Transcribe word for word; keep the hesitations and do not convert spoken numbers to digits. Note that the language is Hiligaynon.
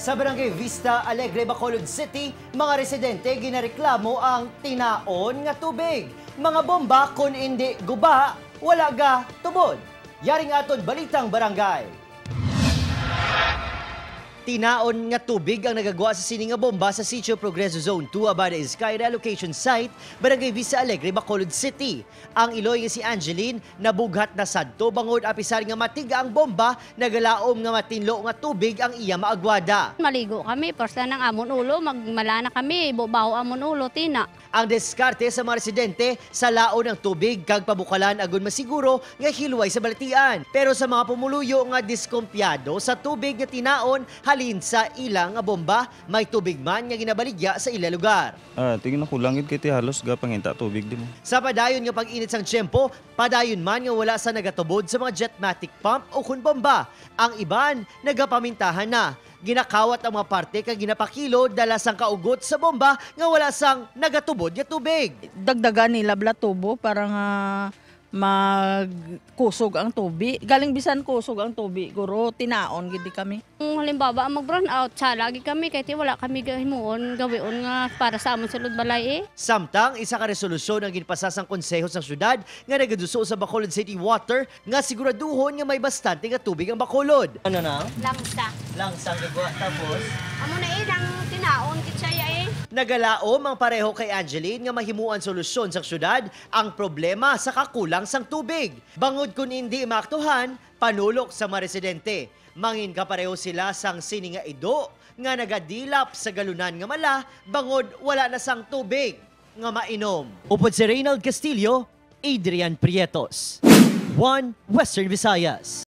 Sa Barangay Vista Alegre, Bacolod City, mga residente ginareklamo ang tinaon nga tubig. Mga bomba, kun indi guba, wala ga tubod. Yari nga aton balitang barangay. Tinaon nga tubig ang nagagwa sa sini nga bomba sa Sitio Progreso Zone two, Abada Izkay Reallocation Site, Barangay Vista Alegre, Bacolod City. Ang iloy nga si Angeline nabughat na sadto bangod apisar nga matiga ang bomba, nagalaom nga matinlo nga tubig ang iya maagwada. Maligo kami, first na ang amon ulo, magmala na kami, ibubaho amon ulo, tina. Ang diskarte sa mga residente, salaon ang tubig kag pabukalan agon masiguro nga hilway sa balatian. Pero sa mga pumuluyo nga diskumpyado sa tubig nga tinaon halin sa ila nga bomba, may tubig man nga ginabaligya sa ila lugar. Ah, tingin na kulang gid kay ti halos gapanginta tubig din. Sa padayon nga pag-init sang tiyempo, padayon man nga wala sa nagatubod sa mga jetmatic pump o kun bomba. Ang iban nagapamintahan na. Ginakawat ang mga parte kag ginapakilo dala sang kaugot sa bomba nga wala sang nagatubod nga tubig. Dagdagan nila bala tubo para nga magkusog ang tubi. Galing bisan kusog ang tubi, guro, tinaon gid di kami. Kung halimbawa ang mag-brown out, siya lagi kami kay ti wala kami gahimuon, gawion nga para sa amon sulod balay eh. Samtang isa ka resolusyon ang ginpasa sang Konseho sang Syudad nga nagaduso sa Bacolod City Water nga siguraduhon nga may bastante nga tubig ang Bacolod. Ano na? Langsa. Langsa ang gagwa, tapos? Amo na eh, nang tinaon gid siya eh. Nagalaom ang pareho kay Angeline nga mahimuan solusyon sang syudad ang problema sa kakulang sang tubig. Bangod kun indi maaktuhan, panulok sa mga residente, mangin kapareho sila sang sini nga ido nga nagadilap sa galunan nga mala bangod wala na sang tubig nga mainom. Upod si Reynald Castillo, Adrian Prietos, One Western Visayas.